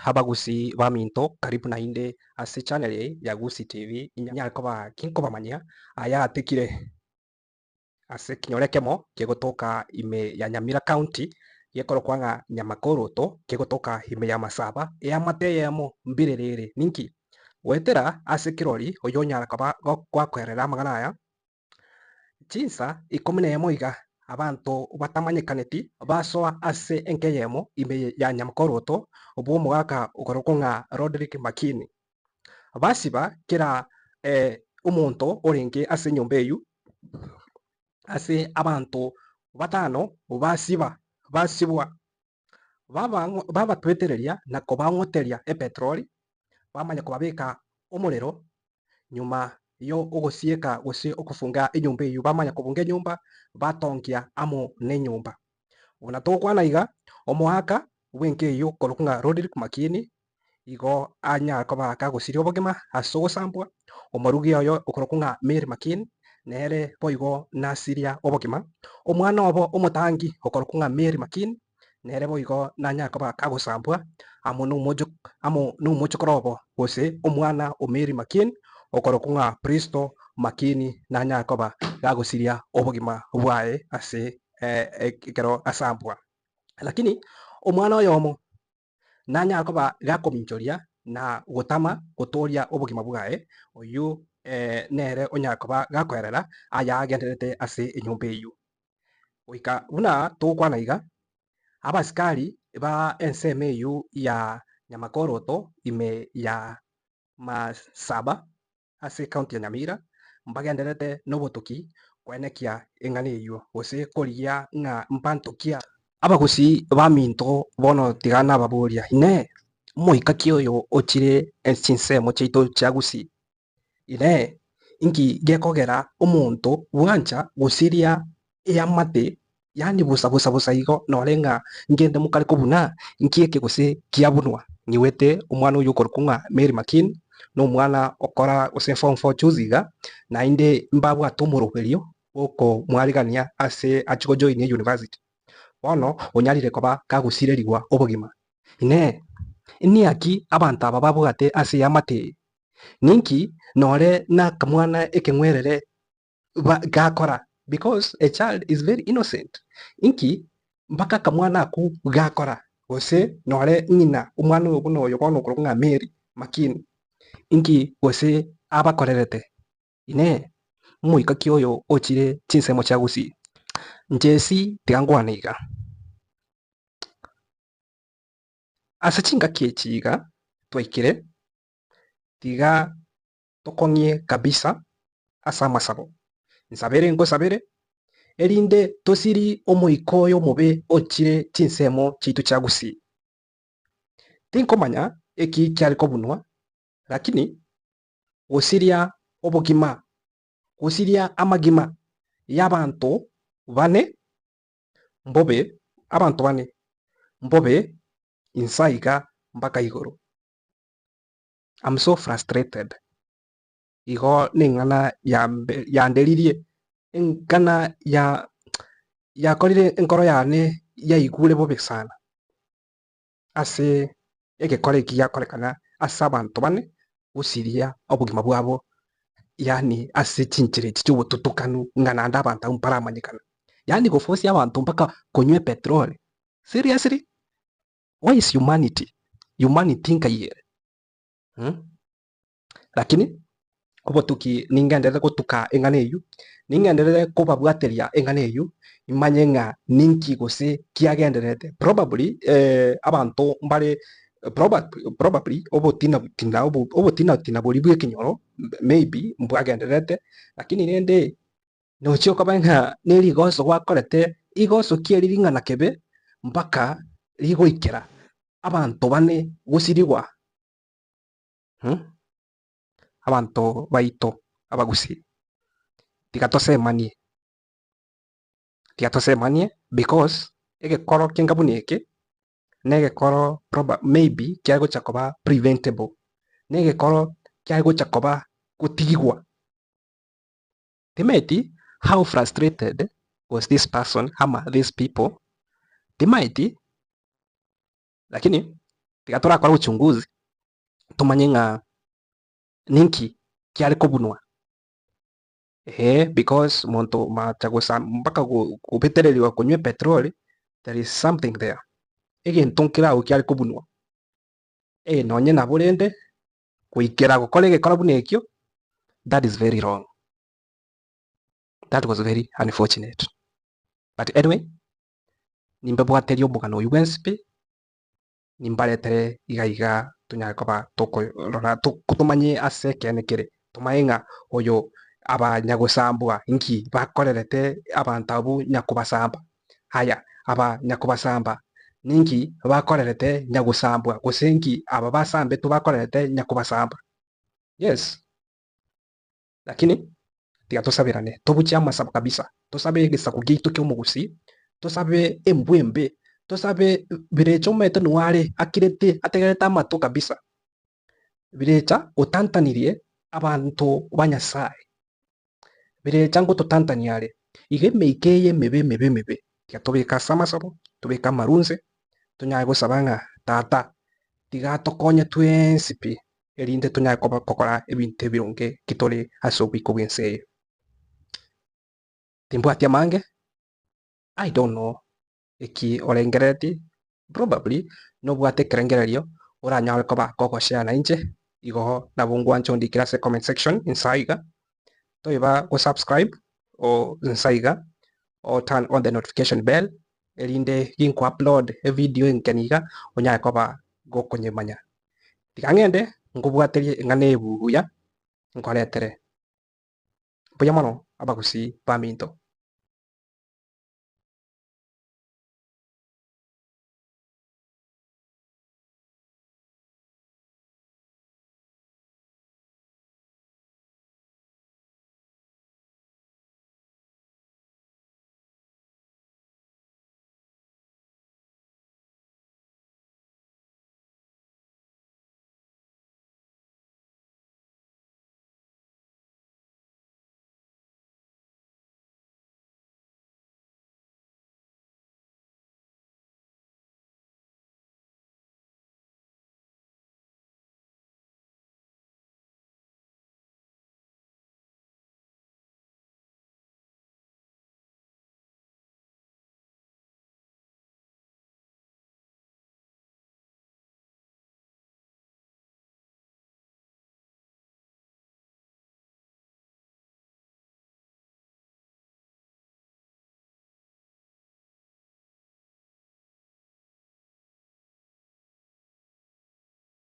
Abagusii baminto karibu naende ase channel eye ya Gusii TV inyare koba ginkobamanyia aya atekire ase ekenyoro ekemo kegotoka ime ya Nyamira county gekorokwa ng'a Nyamakoroto kegotoka ime ya Masaba eamate eyemo mbirere ere ninki? Goetera ase kirori oyio onyara koba gwakoerera amang'ana aya. Chinsa ikomi nemo iga abanto batamanyekaneti basoa ase enka eyemo ime ya Nyamkoroto bw'omogaka okorokwa ng'a Rodrick Makini. Basiba kera omonto orenge ase enyomba eyio, ase abanto batano basiba basibwa, babatwetereria na kobang'oteria epetroli, bamanya kobabeka omorero nyuma yo ogosieka gose okofunga enyomba eyio, bamanya kobunga enyomba, batongia amo nenyomba. Buna togokwana iga, omoaka bw'enka eyio okorokwa ng'a Rodrick Makini, igo anyare koba kagosiria obogima ase ogosambwa, omorugi oye okorokwa ng'a Mary Makini, nere boigo nasiria obogima, omwana obo omotangi okorokwa ng'a Mary Makini, nere boigo nanyare koba kagosambwa amo nomocho amo nomochokoro obo, gose omwana o Mary Makini, okorokwa ng'a Pristo Makini nanyare koba gagosiria obogima bwaye ase ekero asambwa. Lakini omwana oyomo nanyare koba gakominchoria na gotama gotooria obogima bwaye, oyio nere onyare koba gakoerera ayagendererete ase enyomba eyio. Goika buna togokwana iga, abasikari ba ensemo eyio ya Nyamakoroto ime ya Masaba ase ecounty ya Nyamira mbagendererete nobotoki koenekia eng'ana eyio gose korigia ng'a mbanto ki Abagusii baminto bono tiga nababoria, Inee, moika ki oyo ochire chinsemo chiaito chia Gusii? Inee! Inki gekogera omonto bwancha gosiria eamate, yaani bosa bosa bosa igo, nore ng'a ngende mokare kobuna? Inki eke gose kiabunwa? Nyigwete omwana oyio okorokwa ng'a Mary Makin, nomwana okora gose form four juzi iga, naende mbabwate omoroberio bw'okomwarigania ase achie gojoinia eyunivasiti. Bono onyarire koba kagosirerigwa obogima. Inee! Niaki abanto aba babwate ase eamate eye? Ninki nore nakamwana ekeng'werere gakora because a child is very innocent. Inki mpaka akamwana akwo gakora gose nore ng'ina omwana oyo buna oyo bono okorokwa ng'a Mary Makini, inki gose abakorerete? Inee! Omoika ki oyo ochire chinsemo chia Gusii? Inche esi tiga nkwane iga. Ase chingaki echi iga twaikire, tiga tokong'ie kabisa ase amasabo. Nsabere nkosabere, erinde tosiri omoika oyo omobe ochire chinsemo chiaito chia Gusii. Tinkomanya eki kiare kobunwa, lakini gosiria obogima, gosiria amagima y'abanto bane mbobe, abanto bane mbobe inse aiga mpaka igoro. I'm so frustrated. Igo neng'ana yanderirie, eng'ana yakorire enkoro yane yaigure bobe sana ase egekora eki giakorekana ase abanto bane gosiria obogima bwabo yaani ase chinchera echi chiobotutukanu ng'a naende abanto abwo mbaramanyekana. Yaani goforce abanto mpaka konywa epetroli, seriously? Where is humanity? Humanity nkai ere? Lakini obotuki ningenderere gotuka eng'ana eyio, ningenderere kobabwateria eng'ana eyio, imanye ng'a ninki gose kiagendererete. Probably abanto mbare probably obotina tina obotina tina boria bwa ekenyoro maybe mbwagendererete, lakini rende nochia okoba ng'a ne rigoso gwakorete, rigoso ki eri ring'ana kebe mpaka rigoikera abanto bane gosirigwa. Abanto baito abagusii, tiga tosemanie, tiga tosemanie because egekoro kenga buna eke, na egekoro maybe kiare gocha koba preventable, na egekoro kiare gocha koba gotigigwa. Timaeti how frustrated was this person ama these people, timaeti lakini. Tiga torakore uchunguzi tomanye ng'a ninki kiare kobunwa. Eeh because monto macha gosa mpaka gobetereriwa konywa epetroli, there is something there. Egento nkere agwo kiare kobunwa. Eh nonye nabo rende, goikera gokora egekora buna ekio, that is very wrong. That was very unfortunate. But anyway, nimbabwaterie omogano oyio bwensi pi, nimbaretere iga iga tonyare koba tokorora tomanye ase ekeene kere, tomanye ng'a oyo aba nyagosambwa inki bakorerete abanto abwo nyakobasamba. Aya, aba nyakobasamba ninki bakorerete nyagosambwa, gose inki aba basambetwe bakorerete nyakobasamba? Yes. Lakini tiga tosaberane, tobuche amasabo kabisa, tosabe egesaku giaito ki'omogusii, tosabe embwa embe, tosabe birecha omanyete nigo are akirete ategerete amato kabisa. Birecha otantanirie abanto ba Nyasaye, birecha ngototantania are. Iga emeika eye emebe emebe emebe, tiga tobeke ase amasabo, tobeke amarunse, tonyare gosaba ng'a Tata tiga atokonye twensi pi, erinde tonyare koba gokora ebinto ebironge ki tore ase oboiko bw'ense eye. Timbwati amange, I don't know eki orengereretie, probably nobwate ekerengererio oranyare koba kogoshare nainche, igo nabo ngwancha ondikere ase comment section inse aiga, toiba go subscribe o inse aiga, o turn on the notification bell, erinde ginko upload evideo enkeni iga onyare koba gokonyemanya. Tiga ng'ende nkobwaterie eng'ana eye buya nkoretere. Mbuya mono abagusii baminto.